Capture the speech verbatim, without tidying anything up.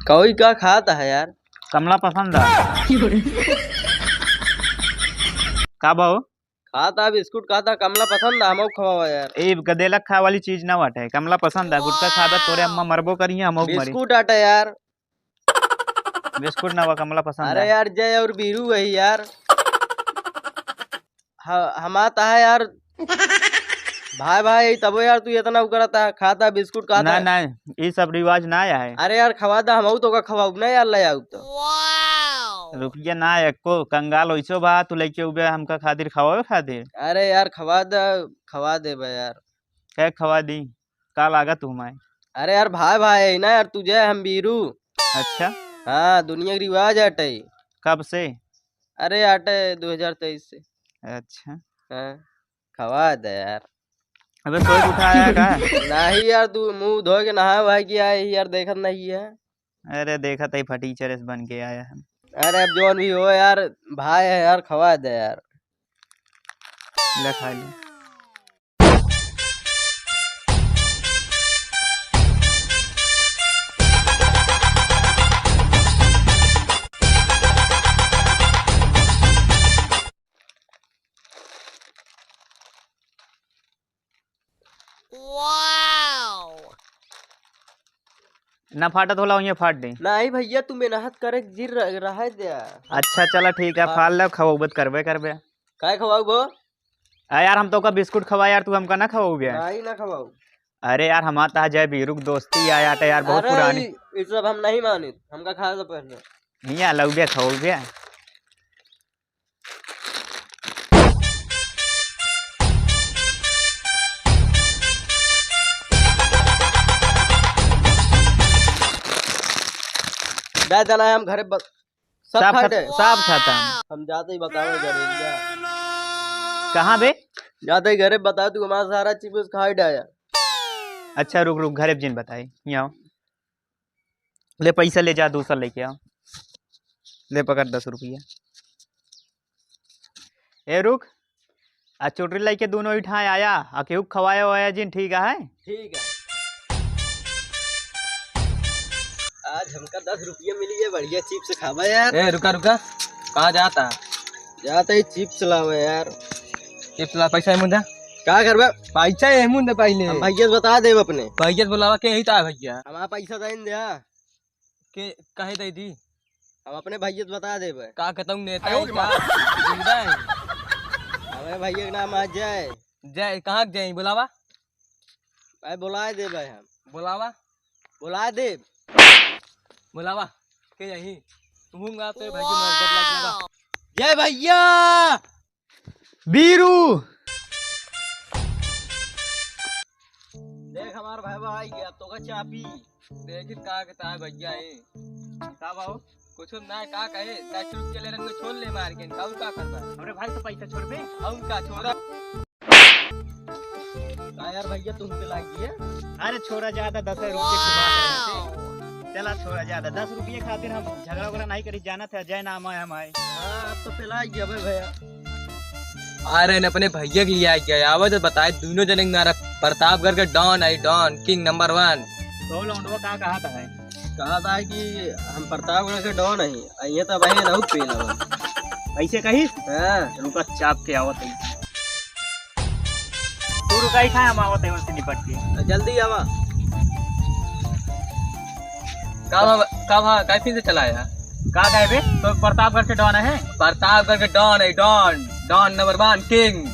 कौई का खात है यार? कमला पसंद है। का भाव? खाता बिस्कुट, खाता कमला पसंद है, हमहू खवावा यार। ए, गदेला खाए वाली चीज ना बाटे, कमला पसंद है। गुटखा खाबे तोरे अम्मा मरबो करिहे, हमहू मरी। बिस्कुट आटे यार। बिस्कुट ना बा, कमला पसंद अरे है। यार, जय और बीरू वही यार। ह-, हमार त है यार। भाई, भाई, तबो यार तू इतना उ करत है, खाता बिस्कुट खाता ना, है। ना, ई सब रिवाज ना आया है। अरे यार, खवा दा, हमहू तो का खवाऊ ना यार, ले आऊ तो। रुपया ना एको, कंगाल वैसो बा, तू लेके उबे हमका खातिर खवावे खातिर। अरे यार, खवा दा, खवा देबे यार। क्या खवा दी? का लागत हूँ मैं? अरे यार, भाई, भाई है ना यार, तुझे हम बीरू। अच्छा। हाँ, दुनिया के रिवाज हटे। कब से? अरे, आटे दो हज़ार तेईस से। अच्छा। हाँ, खवा दे यार। अबे, सोच उठाया का? नहीं यार, तू मुंह धो के नहाए वहाए के आए यार, देखत नहीं है। अरे, देखत है, फटीचर बन के आया है। अरे, अब जौन भी हो यार, भाई है यार, खवा दे यार। ले, खा ले। ना फाटत होला, उहियां फाट दे। नहीं भैया, तू मेहनत करे जिर रह-, रहे दे। अच्छा, चला ठीक है, हाँ। फाड़ ले, खवाउबत करबे करबे। काय खवाउबो? आ यार, हम तोका बिस्कुट खवाए यार, तू हमका ना खवाउबे? नहीं, ना खवाऊ। अरे यार, हमार तहा जय बीरू क दोस्ती आय आटे यार, बहुत अरे पुरानी। ई, ई सब हम नहीं मानित, हमका खाए से पहले। हियाँ लउबे खवाउबे। दे देना है, हम घरे ब-, सब सब खाई खत-, डाया। सब खत्म। हम जाते ही बतावे घरे, जा। कहाँ बे? जाते ही घरे बता, तू हमारा सारा चिप्स खाई डाया। अच्छा, रुक, रुक, घरे जिन बताई। यहाँ आओ। ले, पैसा ले जा, दूसरा लेके आओ। ले, पकड़ दस रुपया। ए, रुक। आ चुटरी लइके दोनों ही ठाए आया, आ केहू खवाया वाया जिन, ठीक है? ठीक है। आज हमका दस रुपया मिली है, बढ़िया चिप्स खावा यार। ए, रुका, रुका। कहाँ जाता? जाता ही चिप्स लावा यार। चिप्स ला, पैसा एमुन दे। का करबा? पैसा एमुन दे पहले। हम भैया से बता देब अपने। भैया से बुलावा, के ही ता भैया? हमारा पैसा देन दे। के, काहे दे दी? हम अपने भैया से बता देबे। का कहता हूँ, नेता ही का? जिंदा है? हमारे भैया के नाम है जय। जय, कहाँ के जय? बुलावा। भाई, बुलाए देबे हम। बुलावा। बुलाए देब। बुलावा। के यही? तुम गा तो भैया, मैं जब लग जाऊंगा। जय भैया। बीरू। देख हमार भाई, भाई, अब तो का चापी। देखित का कहता है भैया, ए। का भाव? कुछ ना, का कहे, दस रुपये ले रंग छोड़ ले मार के, का, का करबा? अरे भाई, तो पैसा छोड़ बे। और का छोड़ा? का यार भैया, तुम पे लाग गया? अरे छोड़ा, ज्यादा दस रुपये की बात है। चला, छोड़ा, ज्यादा दस रुपये खातिर हम झगड़ा वगड़ा नहीं करी, जानत है, जय नाम है हमारे। हाँ, अब तो पिला गया बे भैया। अरे, न अपने भैया के लिए आ गया, आवे तो बताए, दोनों जने नारा प्रतापगढ़ के डॉन है, डॉन, किंग नंबर वन। तो लौंडवा का कहा था है? कहा था कि हम प्रतापगढ़ के डॉन है, आ ये तो भाई रहू पेल हवन। ऐसे कही? हाँ। रुका, चाप के आवत है। तू रुकाई खा, हम आवत है उनसे निपट के। जल्दी आवा। का भा-, का भा-, काहे फिर से चला आया? का कहे बे? तो प्रतापगढ़ के डॉन है? प्रतापगढ़ के डॉन है, don. Don number one, king.